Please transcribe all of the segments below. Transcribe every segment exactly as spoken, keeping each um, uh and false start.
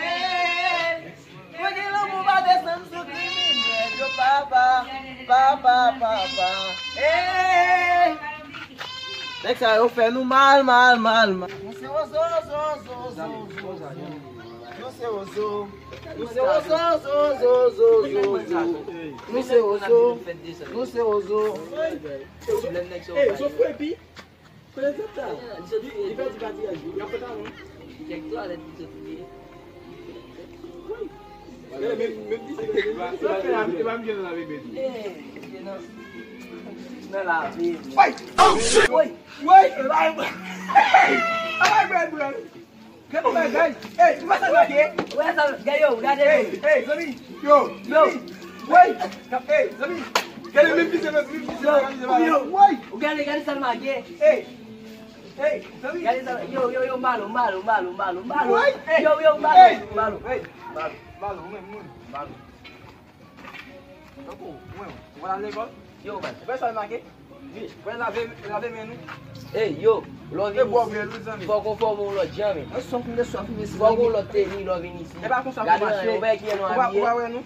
Hey, mwen gen lanmou pa desann sou kriminèl yo, papa, papa, papa. Hey. Nèg sa yo fè nou mal, mal, mal, mal. Nou se wozo, zo, zo, zo, zo, zo. Nou se wozo. Nou se wozo, zo, zo, zo, zo, zo. Nou se wozo. Nou se wozo. Hey, zo fwe pi. Kote zòt la? Li pèdi pati a jou. Y ap fè talon. Kèk twalèt li sot li ye. Gade, menm, menm ti se pa, se pa, se pa, se pa m gen nan lave men tou. Eh, li te nan, nan lave men. Woy! Oh, shit! Woy! Woy! E pa, e pa, e pa, e pa. Gade bagay. Ey, ou wè sa make? Ou wè sa, gade yo, gade yo. Ey, ey, zanmi. Yo, yo. Zanmi. Wey. Ey, zanmi. Gade menm pise, menm pise, yo, yo. Wey. Ou gade, gade sa l make. Ey. Ey, zanmi. Gade sa, yo, yo, yo, malo, malo, malo, malo, malo. Wey. Ey. Yo, yo, malo, ey, malo. Ey. Malo, malo, ou menm, ou menm. Malo. Tankou, mwen, ou pa al lekòl? Yo, man. Ou wè sa l make? Wi. Ou wè lave, lave men nou? Ey, yo, lè w vin isi, fòk ou fòme yon lòt jan, men. Mwen swaf, mwen swaf, mwen swaf. Fòk yon lòt teni lè w vin isi. E pa konsa pou mache. Gade ranyon, ou wè kijan nou abiye? Ou pa wè nou?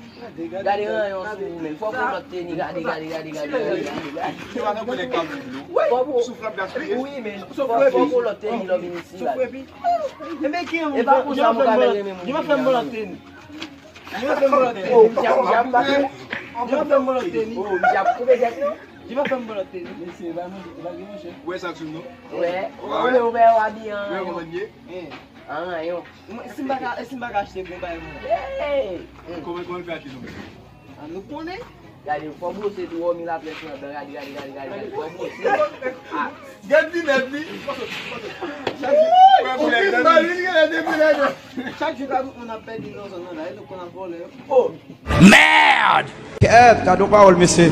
Gade ranyon sou ou, men. Fòk yon lòt teni, gade, gade, gade, gade, gade, gade. Fòk ou, wi, men, fòk, fòk yon lòt teni lè w vin isi, gade. E pa konsa mwen ka renmen moun ki fè yon lòt teni. Jimmy fè m bolòt teni. Oh, Jimmy fè m bolòt teni. Oh, Jimmy ap koupe tèt li. Jimmy fè m bolòt teni. Mesye, e pa manje, e pa gen manje. Ou wè sa sou nou? Wè. Ou wè, ou wè, ou abiye an rayon. Wè kòman l ye? An rayon. Mwen, si m pa ka, si m pa ka achte bon bagay mwen. Hey! Kòman, kòman l fè achte nou? A, nou konnen. Gade, fò bwose tou, wòmi laprès nan dan, gade, gade, gade, gade, gade, fò bwose. Ah. Gad linèt li. Chak jou, chak jou gade moun ap pèdi nan zòn nan la, e nou konn ap vòlè yo. Oh. Merde! Kèt, gade yon pawòl, mesye.